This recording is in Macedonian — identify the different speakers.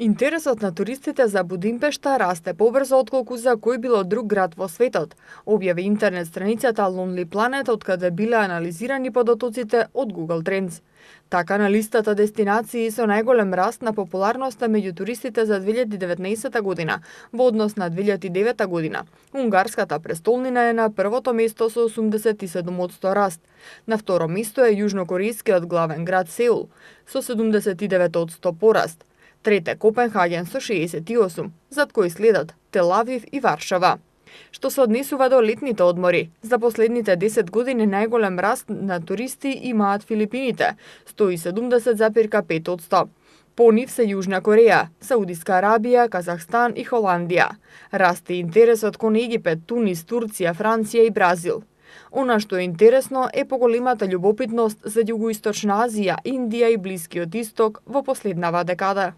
Speaker 1: Интересот на туристите за Будимпешта расте побрзо отколку за кој било друг град во светот, објави интернет страницата Lonely Planet, откаде биле анализирани подотоците од Google Trends. Така на листата дестинации со најголем раст на популарноста меѓу туристите за 2019 година во однос на 2009 година. Унгарската престолнина е на првото место со 87% раст. На второ место е јужнокорејскиот главен град Сеул со 79% пораст. Трете Копенхаген со 68, зад кои следат Тел Авив и Варшава. Што се однесува до летните одмори, за последните 10 години најголем раст на туристи имаат Филипините, 170,5%. По нив се Јужна Кореја, Саудиска Арабија, Казахстан и Холандија. Расте интересот кон Египет, Тунис, Турција, Франција и Бразил. Она што е интересно е поголемата љубопитност за Југоисточна Азија, Индија и Блискиот Исток во последнава декада.